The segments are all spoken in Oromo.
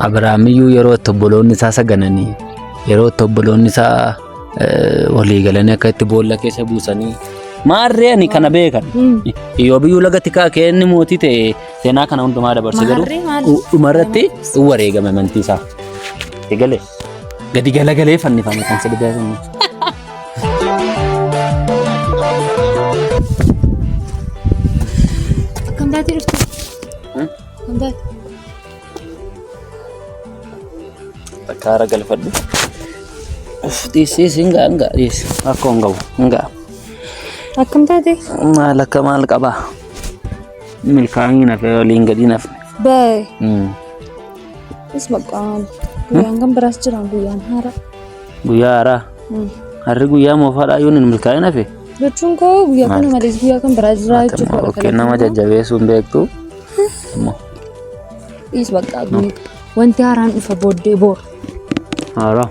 Abrahaamiyyuu yeroo itti obboloonni isaa sagananii yeroo itti obboloonni isaa walii galanii akka itti boolla keessa buusanii maarree ani kana beekan. Iyyoobiyyuu laga tikaa kee inni mootii ta'e seenaa kana hundumaa dabarse garuu Maarree maal? dhumarratti in wareegame amantii isaa. Egalee gadi galagalee fannifame kan si dhibee sun. Akkam taatee dhufte? Akkam taate? Takka haara galfadhu. Dhiis dhiis, hin ga'a, hin ga'a, dhiis. Rakkoo hin qabu, hin ga'a. Akkam taate? Maal akka maal qabaa? Milkaa'inni nafee waliin gadi nafne. Baay. Is bakka guyyaan kan biraas jira, guyyaan haaraa. Guyyaa haaraa. Harri guyyaa moofaadhaa yoon hin milkaa'in hafe. Jechuun koo guyyaa kana malees guyyaa kan biraa jira jechuudha. Okay, nama jajjabeessuu hin beektu. Immoo Is bakka wanti haaraan dhufa booddee boor. Haaraa.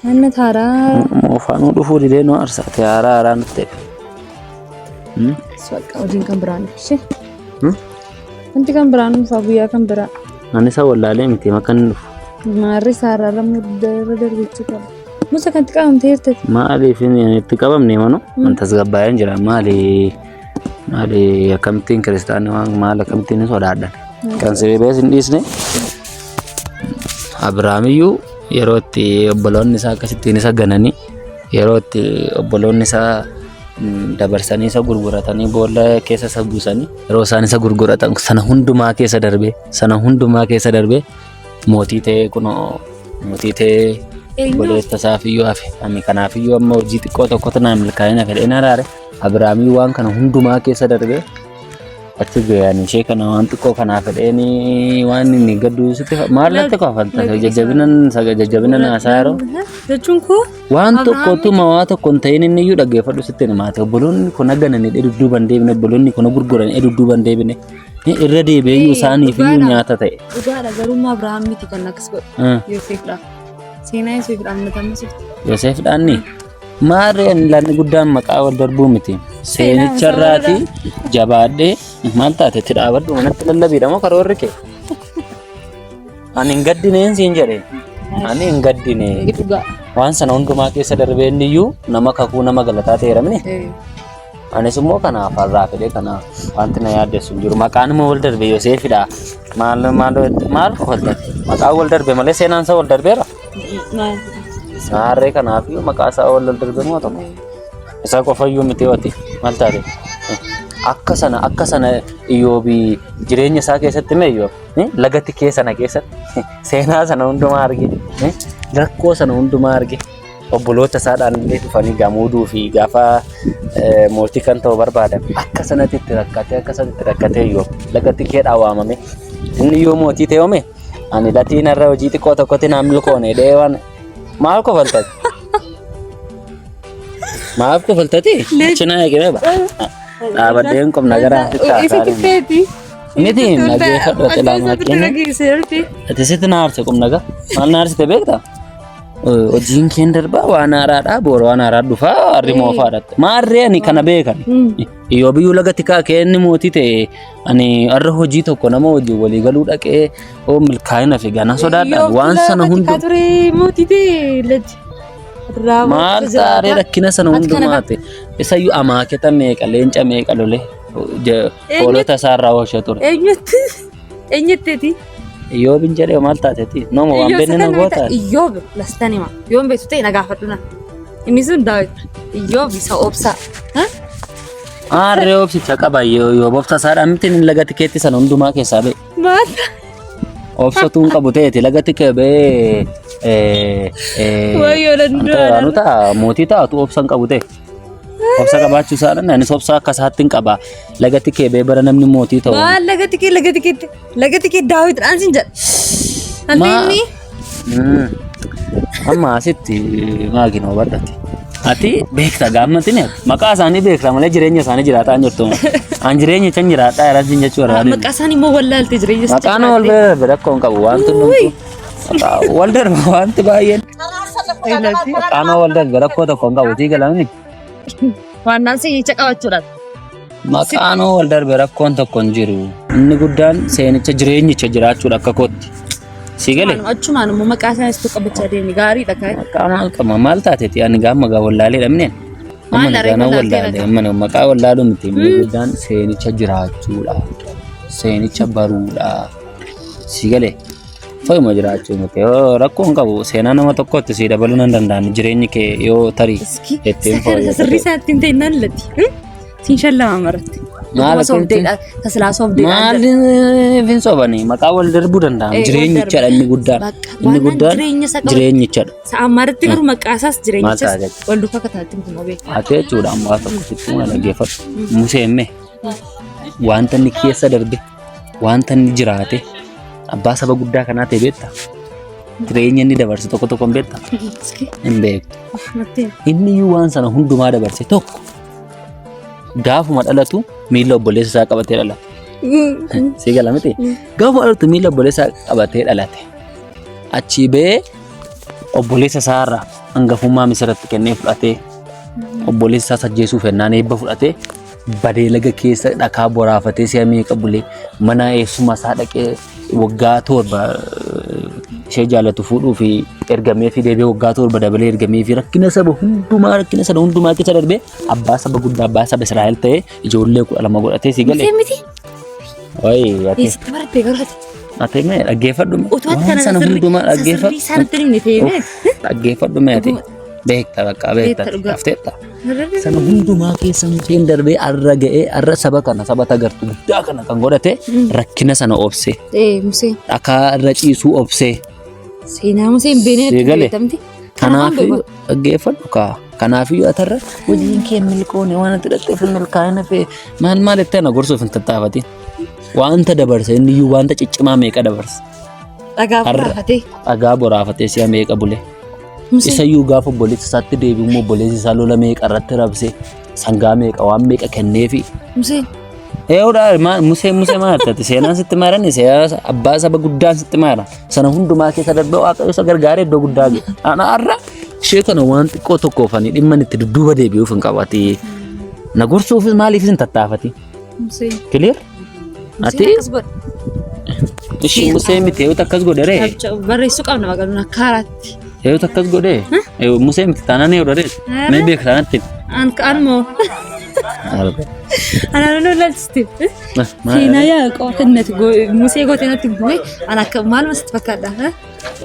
Wanni haaraa. Moofaanuu dhufuu didee nu aarsaate, haaraa haaraa nutti ta'e. Is bakka hojiin kan biraan dhufe. Wanti kan biraan dhufa guyyaa kan biraa. Ani isa wallaalee miti makka inni dhufu. Maarri isaarraa ramuu irra darbechuu qaba. Musa kan itti qabamtee jirte. Maaliif inni itti qabamne manu? An tasgabbaa'een jira. Maali maali, akkamittiin kiristaanni waan maal akkamittiin hin sodaadhan? Kan siree hin dhiisne. Abrahaamiyyuu yeroo itti obboloonni isaa akkasittiin isa gananii, yeroo itti obboloonni isaa dabarsanii isa gurguratanii boolla keessa isa buusanii, yeroo isaan isa gurguratan sana hundumaa keessa darbee, sana hundumaa keessa darbee mootii ta'ee, kunoo mootii ta'ee obboleessa isaaf iyyuu hafe. Ani kanaaf iyyuu amma hojii xiqqoo tokkotu naa milkaa'ina fedheen haraare. Abrahaamii waan kana hundumaa keessa darbee achi ga'e. Ani ishee kana waan xiqqoo kanaa fedheen waan inni gadduu sitti maal natti kafalta? Jajjabina naasaa yeroo Jechuun koo waan tokkotu waa tokko hin ta'in inni iyyuu dhaggeeffadhu, sitti himaate. Obboloonni kun hagananii dudduuba hin deebine, obboloonni kun gurguran dudduuba hin deebine, irra deebi'ee iyyuu isaaniif iyyuu nyaata ta'e. Dhugaadha, garuu Abrahaam miti kan akkas godhu. Yoseefdha. Seenaa Yoseefdhaan matamma sifti. Yoseef dhaanni maarreen lanni guddaan maqaa wal darbuu miti. Seenicharraati jabaadhee maal taate itti dhaabadhu, manatti lallabiidha moo karoorri kee? Ani hin gaddineen siin jedhe. Ani hin gaddine. Dhugaa. Waan sana hundumaa keessa darbee inni iyyuu nama kakuu, nama galataa ta'eera mini. Anis immoo kanaaf har'aa fedhee kanaaf wanti na yaaddessu hin jiru. Maqaan immoo wal darbe Yoseefidha. Maal maal maal kofaltan? Maqaan wal darbe malee seenaan isaa wal darbeera. Maal? Harree kanaaf iyyuu maqaa isaa wal darbe moo tokko. Isa qofayyuu miti hooti. Maal taate? Akka sana Iyyoobi jireenya isaa keessatti mee Iyyoob laga tikee sana keessatti seenaa sana hundumaa arge, rakkoo sana hundumaa arge, obboloota isaadhaan illee dhufanii gamuuduu fi gaafa mootii kan ta'u barbaadan akka sanatti itti rakkatee, akka sanatti itti rakkatee Iyyoob laga tikeedhaan waamame. Inni yoo mootii ta'e home ani latiin har'a hojii xiqqoo tokkotti naan milkoone dhee waan maal kofaltati? Maaf kofaltati? Achi na eegame ba. Dhaabadhee hin qubna gara Isa kitteeti. Miti, dhaggeeffadhu ati lama kennu. Ati sitti na aarse qubna gaa. Maal na aarsite beektaa? Hojiin keen darbaa, waan haaraadha, boora waan haaraa dhufaa, harri moofaadha. Maarree ani kana beekan. Iyyoobiyyuu laga tikaa kee inni mootii ta'e ani har'a hojii tokko nama wajjin walii galuu dhaqee oo milkaa'ina fi gana sodaadha. Waan sana hundu ture mootii ta'e laji. Maal taaree rakkina sana hundumaati. Isayyuu amaaketa meeqa, leenca meeqa lole, hoolota isaarraa oolchee ture. Eenyutti? Eenyutteeti? Iyyoobin jedhee, maal taateeti? Nooma waan beekne na goota. Iyyoob lastan hima. Yoon beektu ta'e na gaafadhu na. Inni sun Daawit. Iyyoob isa obsaa. Aarree obsicha qaba, Iyyoob obsa isaadhaan miti inni laga tikeetti sana hundumaa keessaa ba'e. Maal? Obsatu hin qabu ta'eeti laga tikee ba'ee Wayyoo danda'u. Anu ta'a mootii taatu obsa hin qabu ta'e. Obsa qabaachuu isaadhaan anis obsa akka isaatti hin qaba. Laga tikee ba'ee bara namni mootii ta'u. Maal laga tikee, laga tikeetti? Laga tikee Daawit dhaan sin jedha. Hanti inni Amma asitti maagin hubadhati. Ati beekta gaammatin maqaa isaanii beekta malee jireenya isaanii jiraataa hin jirtu. An jireenya isaan jiraadhaa irratti jechuu barbaade. Maqaa isaanii immoo wallaalte jireenya isaanii. Maqaan wal bira darbe rakkoo hin qabu, wanti hundumtuu maqaa wal darba, wanti baay'een. Maqaan wal darbe rakkoo tokko hin qabu, tii galamni. Waannaan seenicha qabachuudhaan. Maqaan wal darbe rakkoon tokko hin jiru. Inni guddaan seenicha jireenyicha jiraachuudha akka kootti. Si galee? Achumaan immoo maqaa isaanis tu qabachaa deemi gaariidha kaa. Maqaa maal qaba maal taateeti ani gaama gaa wallaalee dhabneen. Maal Amma dharee nagaa wallaaltee wallaalee amma maqaa wallaaluu miti inni guddaan seenicha jiraachuudha. Seenicha baruudha. Si galee fayyuma jiraachuu miti yoo rakkoo hin qabu seenaa nama tokkotti si dabaluu nan danda'an jireenyi kee yoo tarii Iski ittiin sakara sirrii isaatti hin ta'in nan lati. Siin shallama maratti. Maal Dhuguma soobdeedha. Tasilaa soobdeedha. Maaliif hin sobanii maqaa wal darbuu danda'an Eh, wal jireenyichadha inni guddaan Bakka inni waan guddaan jireenya isa qabu. jireenyichadha. Sa'a ammaatti garuu maqaa isaas jireenyichas Maal ta'a wal duukaa akka taate kun beeku. Ati jechuudha amma waa tokko sitti hima dhaggeeffadhu. Museen mee wanta inni keessa darbe wanta inni jiraate abbaa saba guddaa kanaa ta'e beektaa? Jireenya inni dabarse tokko tokko hin beektaa? Iski Hin beektu. natti Inni iyyuu waan sana hundumaa dabarse tokko gaafuma dhalatu miila obboleessa isaa qabatee dhalate. Sii gala miti? Gaafuma dhalatu miila obboleessa isaa qabatee dhalate. Achii ba'ee obboleessa isaa irraa hangafummaa Misirratti kennee fudhatee obboleessa isaa ajjeesuuf ennaan eebba fudhatee badee laga keessa dhakaa boraafatee si'a meeqa bulee mana eessuma isaa dhaqee waggaa 7 ishee jaallatu fuudhuu fi ergamee fi deebi'ee waggaa 7 dabalee ergamee fi rakkina saba hundumaa rakkina sana hundumaa keessa darbee abbaa saba guddaa abbaa saba Israa'el ta'ee ijoollee 12 godhatee si galee. Musee miti. Wayi ati Eessatti baratte garuu ati? ati mee dhaggeeffadhu mee Utuu ati waan kana sana sirrii hundumaa dhaggeeffadhu. sirrii isaanitti himne ta'ee Dhaggeeffadhu mee ati beekta bakka beekta Beekta dhugaa. hafteetta. Sana hundumaa keessa Museen darbee arra ga'ee arra saba kana saba tagartu guddaa kana kan godhate rakkina sana obsee Ee Musee dhakaa irra ciisuu obsee. seenaa Musee hin beekne Sii galee? beektamti. Kanaafiyyuu dhaggeeffadhu kaa. Kanaafiyyuu atarra hojiin kee milkoone waan ati dhaqxeef hin milkaa'ina fee maal maal itti ana gorsuuf hin tattaafatin. Wanta dabarse inni iyyuu wanta ciccimaa meeqa dabarse. Dhagaa Har'a. boraafatee. Dhagaa boraafatee si'a meeqa bule. Musee Isayyuu gaafa obboleessa isaatti deebi'u immoo obboleessi isaa lola meeqa irratti rabse sangaa meeqa waan meeqa kenneefi. Musee Eewudha Musee Musee maal taate seenaan sitti maarani seenaa abbaa saba guddaan sitti maara sana hundumaa keessa darbee waaqayyo isa gargaaree iddoo guddaa ga'e. Ana har'a ishee kana waan xiqqoo tokkoofanii dhimma itti dudduuba deebi'uuf hin qabati. Na gorsuufis maaliifis hin tattaafati. Musee Clear? Ati Museen akkas godha. ishii Musee miti eewwatu akkas godhe ree? Barreessuu qabna magaaluma akka haaraatti. Eewwatu akkas godhe? Musee miti taanaan eewwadha ree? Mee beekta taanatti. An kaan moo anaan nu laalchiste. Seenaa Yaaqoob kan natti Musee gootee natti himte an akka maaluma sitti fakkaadha.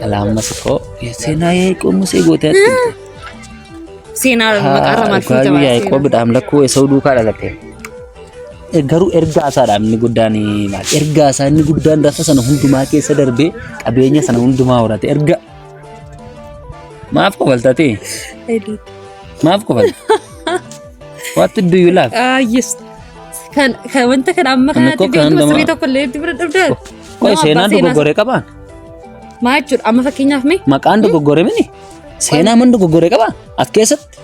Alaammas koo seenaa Yaaqoob Musee gootee natti himte. Seenaa maqaarra maal fuute Dhugaa Yaaqoob dhaam lakkuu Esau duukaa dhalate. Garuu ergaa isaadha inni guddaan maal? Ergaa isaa inni guddaan lafa sana hundumaa keessa darbee qabeenya sana hundumaa horate. Erga maaf kofaltate? Maaf kofalta? What do you laugh? Ah, yes. Kan kan wanta kana amma Inni kanatti koo kan beektu nama- sirrii tokko illee itti bira dhabdaa. Qoy seenaan dogoggoree qabaan? Maa jechuudha amma fakkeenyaaf mee Maqaan dogoggoree mini? Seenaa man dogoggoree qabaa? As keessatti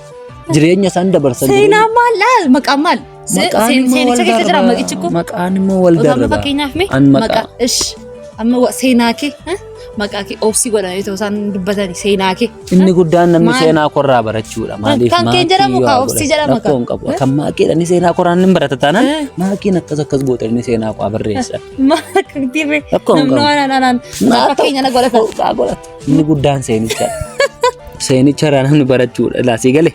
jireenya isaan dabarsan. Seenaa maal dha? Maqaan maal? Maqaan immoo Seenicha wal keessa jira darba. maqichi kun. Maqaan immoo wal Otoo amma darba. fakkeenyaaf mee An maqaa. maqaa ish amma seenaa kee maqaa kee obsii godhanii otoo isaan dubbatanii seenaa kee. Inni guddaan namni Maal? seenaa korraa barachuudha. Maaliif Kan kee jedhamu maakii kaa yoo obsii godhate jedhama kaa. rakkoo hin qabu. Kan maaqiidha inni seenaa korraan hin barata taanaan maaqiin akkas akkas goota inni seenaa koo barreessa. Maal akkamitti ree? Rakkoo hin Namni qabu. waan anaan fakkeenya na godhata. Haa godhatu. Inni guddaan seenicha. Seenicha irraa namni barachuudha. Ilaa sii galee.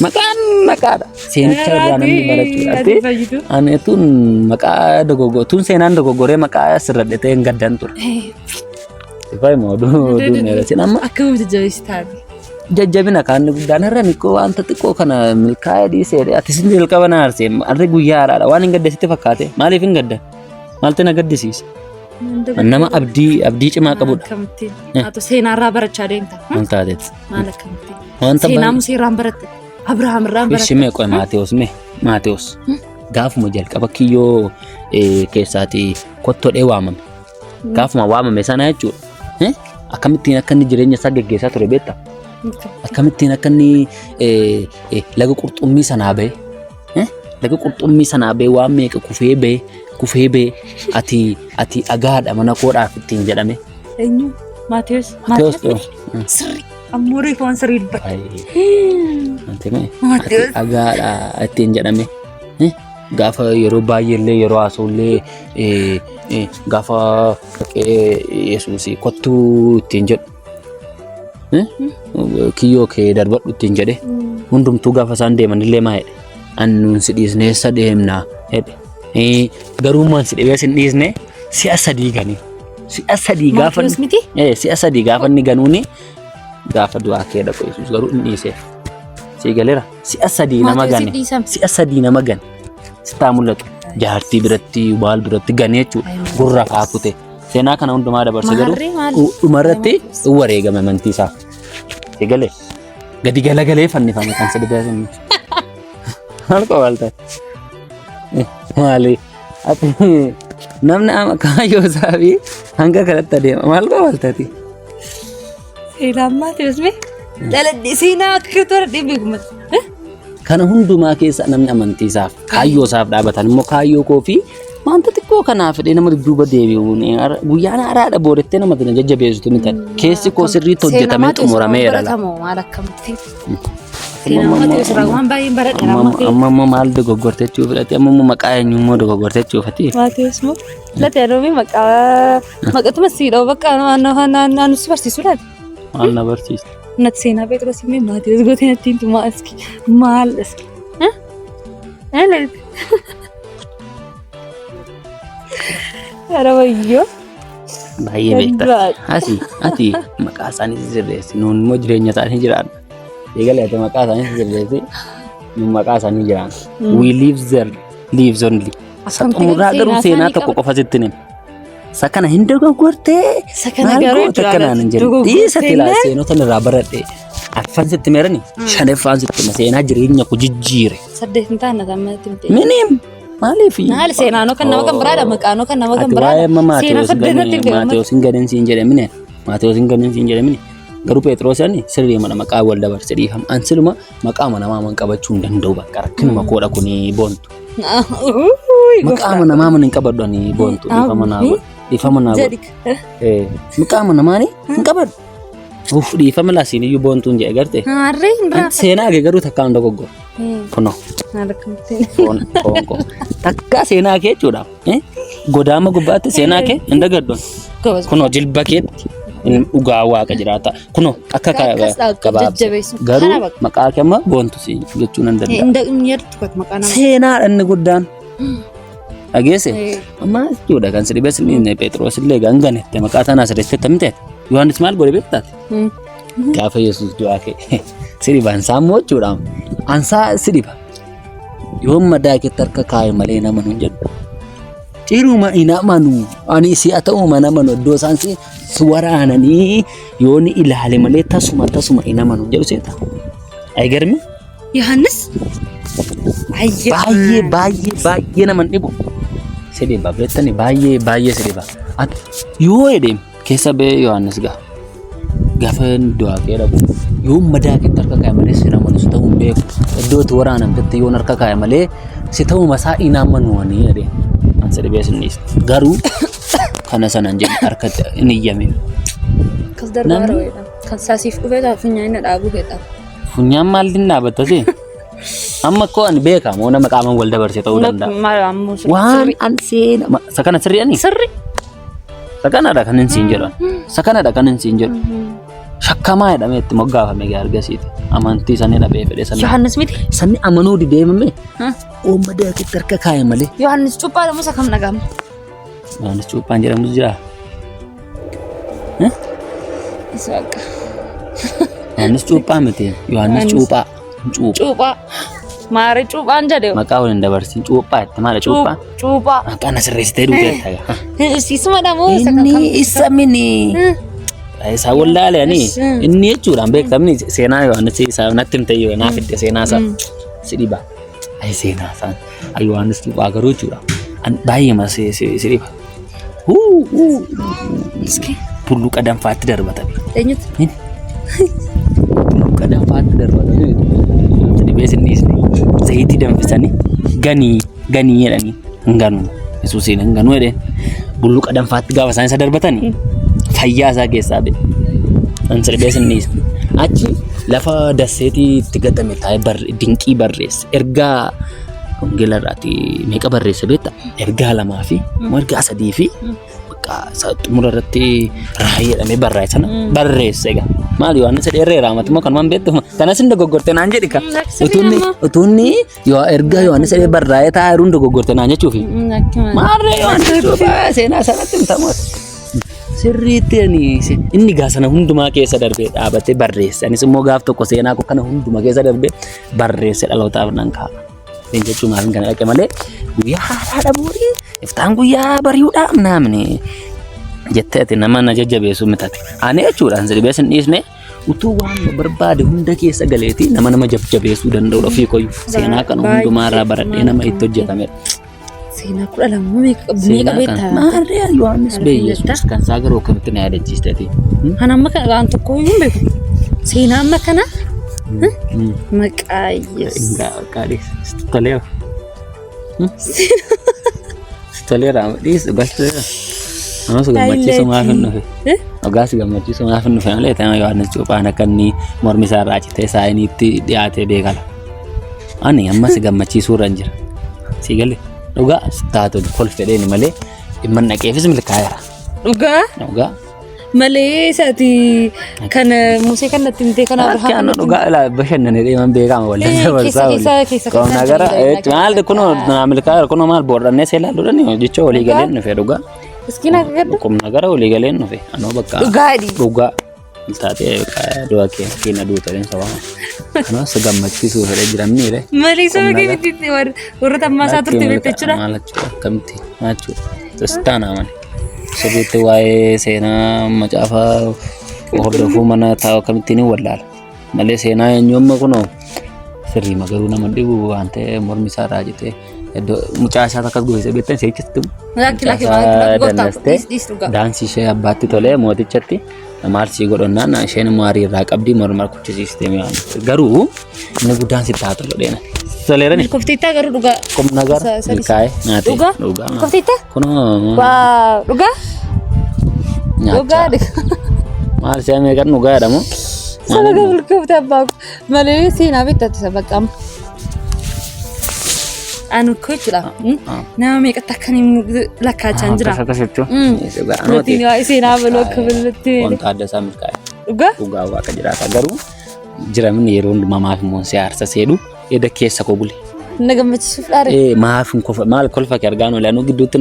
Maqaan maqaadha. Seenicha irraa namni barachuudha. Ati fayyitu. Ani tun maqaa dogoggoo tun seenaan dogoggoree maqaa sirradhe ta'e hin gaddan ture. Ifaa immoo oduu oduu dheerasin amma Akkamitti jajjabeessitaati? jajjabina kaan guddaan har'a niqqoo wanta xiqqoo kana milkaa'ee dhiisee ati sin jalqaba na aarse har'i guyyaa haaraadha waan hin gadde sitti fakkaate maaliif hin gadda maaltu na gaddisiisa nama abdii abdii cimaa qabudha Akkamitti? Ati seenaarraa barachaa deemta. maal taateet Maal akkamitti? wanta Seenaa Musee irraan baratte. Abrahaam irraan Ishi baratte. mee qoy Maatewos mee Maatewos gaafuma jalqaba kiyyoo keessaati kottodhee waamame gaafuma waamame sana jechuudha akkamittiin akka inni jireenya isaa geggeessaa ture beektaa akkamittiin akka inni laga qurxummii sanaa ba'e laga qurxummii sanaa ba'e waan meeqa kufee ba'e kufee ba'e ati ati dhagaadha mana koodhaaf ittiin jedhame. Eenyu? Maatewos. Maatewos Sirrii. Ammoo reefu waan sirrii dubbate. Ati mee ati Maatewos. dhagaadha ittiin jedhame. Gaafa yeroo baay'eellee yeroo haasa'ullee gaafa dhaqee Yesuus kottuu ittiin jedhu. Kiyyoo kee darbadhu ittiin jedhe. Hundumtuu gaafa isaan deeman illee maa jedhe? Annuun si dhiisne eessa deemna jedhe. Garuu maan si dhibee sin dhiisne si'a sadii gani. Si'a sadii gaafa Maatiyus miti? Si'a sadii gaafa inni ganuuni gaafa du'aa kee dhaqu Yesuus garuu hin dhiiseef. Sii galeera. Si'a sadii nama Maatiyus gane. dhiisame. Si'a sadii nama gane. Sittaa mul'atu. Jaartii biratti maal biratti gane jechuudha. Gurra faa kute. Seenaa kana hundumaa dabarse garuu Maarree maal? Dhumarratti wareegame amantii isaa. Sii galee. Gadi galagalee fannifame kan sadi baasan. Maal qowwaalta? Maali? Ati namni amma kaayyoo isaa fi hanga kanatti adeema. Maal qowwaalta ati? Seenaan Maatiyus mee? Dhaladhe seenaa akka toora dhibee beekumata. Kana hundumaa keessa namni amantii isaaf kaayyoo isaaf dhaabatan immoo kaayyoo koo fi wanta xiqqoo kanaaf fedhee nama dudduuba deebi'uun guyyaan haaraadha boodettee nama tana jajjabeessitu ni ta'a. Keessi koo sirriitti hojjetamee xumurameera. Maal akkamitti? Seenaa Maatiyus irraa waan baay'een baradheera. Amma immoo maal dogoggorte jechuu fedhate amma immoo maqaa eenyummoo dogoggorte jechuu fedhate. Maatiyus moo? Lati adoomii maqaa maqatuma siidha bakka naannoo si barsiisuu laata? Maal na barsiisa? Natti seenaa Pheexroos immoo Maatiyus gootee natti himtu maal iski maal iski? Ara wayyoo. Baay'ee beekta. Ati ati maqaa isaanii sirreessi nuun immoo jireenya isaanii jiraanna. Eegale ati maqaa isaanii sirreessi nuun maqaa isaanii jiraanna. We live their lives only. Isa Akkamti xumuraa garuu garuu seenaa seenaa isaanii tokko qofa sitti hima. Isa kana hin dogoggortee. Isa kana Maal garuu goota akkanaan hin jedhu. dogoggortee Dhiisa tilaa jennaan? seenota irraa baradhe. Arfan sitti meerani shanaffaan sitti hima seenaa jireenya koo jijjiire. Saddeet hin taane amma itti himte. Minim maaliif? Maali seenaanoo kan nama kan biraadha maqaanoo kan nama kan Ati waa'ee biraadha. amma Seenaa Maatewos saddeet natti himte amma. Maatewos hin ganin siin jedhe mine Maatewos hin ganin siin jedhe mine garuu Phexros ani sirrii mana maqaa wal dabarse dhiifama an siluma maqaa mana namaa man qabachuu hin danda'u bakka rakkinuma koodha kuni boontu maqaa mana namaa man hin qabadhu ani boontu dhiifama naa godhi dhiifama naa godhi maqaa mana namaa hin qabadhu uff dhiifama laasiin iyyuu boontuun jedhe garte Harree hin raafa. seenaa kee garuu takkaan hin dogoggora kunoo foon foon koo takkaa seenaa kee jechuudha godaama gubbaatti seenaa kee hin dagadhu kunoo jilba keetti inni dhugaa waaqa jiraata kunoo akka Akkas dha, akka gabaabsa jajjabeessu. garuu Kana bakka. maqaa kee amma boontu si jechuu nan danda'a seenaadha inni guddaan dhageesse amma jechuudha kan si dhibes inni Phexros illee ganganette maqaa tanaa sirreessite mite Yohaannis maal godhe beektaati gaafa Yesuus du'aa ka'e si dhiba ansaa immoo jechuudha ansaa si dhiba yoon madaa keetti harka kaa'e malee nama nun jedhu ciruma hin amanu ani si'a ta'u mana amanu iddoo isaan si si waraananii yoon ilaale malee tasuma tasuma hin amanu jedhu seeta ayigarmi Yohaannis baay'ee baay'ee baay'ee nama hin dhibu si dhiba beektani baay'ee baay'ee si dhiba Ati yoo jedhe keessa ba'ee Yohaannis ga'a gaafa inni du'aa kee dhaqu yoo madaa keetti harka kaa'e malee si amanu si ta'uu hin beeku iddoo itti waraanamtetti yoon harka kaa'e malee si ta'uma isaa hin amanu ani jedhe an si dhibee sin dhiisa garuu kana sanan jedhe harka hin iyyame Akkas darbaa ro'eedha. Kan saasiif dhufee ta'a funyaan na dhaabuu fedha. Funyaan maal dhaabatta see? Amma koo ani beeka moo nama qaamaan wal dabarse ta'uu danda'a. Maal ammoo Waan an seena isa kana sirrii ani? Sirri. Isa kanadha kan hin siin jedhu. Isa kanadha kan hin siin jedhu. Shakkamaa jedhamee itti moggaafame gaa argasiiti. Amantii sanii dhabee fedhe sanii. Yohaannis miti. Sanni amanuu dideemame oomma daaketti harka kaa'e malee. Yohaannis cuuphaa jedhamu isa kam dhaga'ama? Yohaannis cuuphaan jedhamus jira. Isa akka. Yohaannis cuuphaa miti. Yohaannis cuuphaa. Cuuphaa. Cuuphaa. Maari cuuphaan jedhe. Maqaa waliin dabarsin cuuphaa itti maala cuuphaa? Cuuphaa. Maqaa na sirreessitee dhugeetta. Isuma dhamoo isa kan Inni isa mini. Isaa wallaale ani inni jechuudhaan beektamni seenaa Yohaannis isaa natti himte yoo naaf hidde seenaa isaa si dhiba. Ay seenaa isaan ay Yohaannis cuuphaa garuu jechuudha. An baay'ee ma si si si dhiba. Huu huu tulluqa danfaatti darbatame. Eenyutu? Tulluqa danfaatti darbatame. Si dhibee sin dhiisne zayitii danfisanii ganii ganii jedhanii hin ganu. Yesuusiin hin ganu jedheen. Bulluqa danfaatti gaafa isaan isa darbatanii fayyaa isaa keessaa ba'e. An si dhibee sin dhiisne. Achi lafa dasseetii itti gatame taa'ee dinqii barreesse. Ergaa Wangeela irraati meeqa barreesse beektaa? Ergaa lamaa fi ergaa sadii fi bakka isa xumura irratti raayii jedhamee barraa'e sana barreesse egaa. Maal Yohaannis dheeree raamati immoo kanumaan beektu kanas hin dogoggorte naan jedhi ka. Utuunni utuunni yoo ergaa Yohaannis dheeree barraa'ee taa'aa jiruun dogoggorte naan jechuufi. Maarree Yohaannis cuuphaa seenaa sanatti hin ta'u. Sirriitti ani inni gaa sana hundumaa keessa darbee dhaabatee barreesse. Anis immoo gaaf tokko seenaa koo kana hundumaa keessa darbee barreesse dhalootaaf nan kaa'a. Hin jechuun maaliin kana dhaqe malee guyyaa haaraadha boorii iftaan guyyaa bari'uudha naamni jettee ati nama na jajjabeessu mitate. Ani jechuudha ani dhibee sin dhiisne utuu waan barbaade hunda keessa galeeti nama nama jajjabeessuu danda'udha ofii koyyuu seenaa kana hundumaa irraa baradhee nama itti hojjetamedha. Seenaa 12 meeqa qabdu meeqa Seenaa kana beektaa? maarree Yohaannis Kana bee hin Yesuus jettaa? kan isaa garuu akkamitti na yaadachiiste ati? Kan amma kana waan tokko iyyuu hin beeku. Seenaa amma kana maqaa Yesuus. Enggak, kali toleera. Toleera, dhiis dhugaas toleera. Nama si gammachiisu maaf hin dhufe? Dhugaas gammachiisu maaf hin dhufe malee ta'ee Yohaannis Cuuphaan akka inni mormi isaa irraa citee saayiniitti dhiyaatee beekala. Ani amma si gammachiisuu irra hin jira. Si galee dhugaa taatu kolfedheeni malee dhimma naqeefis milkaa'eera. Dhugaa Dhugaa. malee isaati kan Musee kan natti himtee kan Abrahaam Akka natti dhugaa ilaa bashannanee deeman beekama waldaa Eh, dabarsaa keessa oole. keessa keessa Qonna keessa gara jira. maal kunoo naa milkaa'eera kunoo maal boordannee seelaa dhudhani jecha walii galeen dhufe dhugaa. Iskiin akka gaddu Qonna gara walii galeen dhufe anoo bakka dhugaadhi. dhugaa taatee du'a kee keenya duuta sababa. Kanaaf si gammachiisuu fedhe jiran miire. Malee saba kee miti warra tammaasaa turte beekte jechuudha. Maal jechuudha akkamitti maal jechuudha kiristaanaa mani. Sirriitti waa'ee seenaa macaafa hordofuu mana taa'u akkamittiin hin wallaala. Malee seenaa eenyu amma kunoo sirrii magaruu nama dhibu waan ta'e mormi isaa irraa citee iddoo mucaa isaa akkas goosise beektan seechitti Lakki lakki lakki gooftaa dhiis dhiis dhugaa. daansii ishee abbaatti tolee mootichatti maal sii godhannaan isheen immoo aarii irraa qabdi morma kuchisiistee mi'aan garuu inni guddaan sitti haa tolu dheena. Toleerani Milkoofteettaa garuu dhugaa. qomna gara milkaa'e naatee Dhugaa? dhugaa. Milkoofteettaa? Kunoo Waa dhugaa? nyaachaa. Dhugaa. Maal si'a meeqan dhugaa jedhamu? Saba kan milkoofte abbaa koo. Malee seenaa beektaatti saba qaama. Anu koo jechuudha. Nama meeqatti akkan lakkaachaa jira. Akkas akkas jechuun. Dubartiin waa'ee seenaa baluu akka bal'atti. Wanta adda isaa milkaa'e. Dhugaa? Dhugaa waaqa jiraata garuu jiramni yeroo hundumaa maaf immoo si aarsa seedhu edda keessa koo bule. Na gammachiisuuf dhaare. Ee maaf hin kolfa maal kolfa kee argaan oolee anuu gidduutti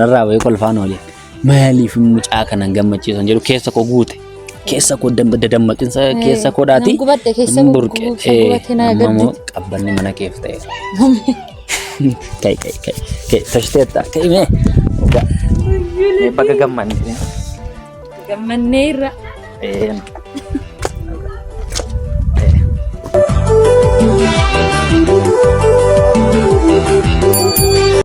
narraa wayii kolfaan oolee maaliif mucaa kana hin gammachiisan jedhu keessa koo guute. Keessa koo dadammaqinsa keessa koo dhaati. Nan gubadhe keessa Hin burqe. gubsa gubate na Amma immoo gaddite. qabbanni mana keef ta'e. Kai kai kai kai tashiteetta kai mee. Dhugaa. Mee bakka gammanne. Gammanneerra. Ee.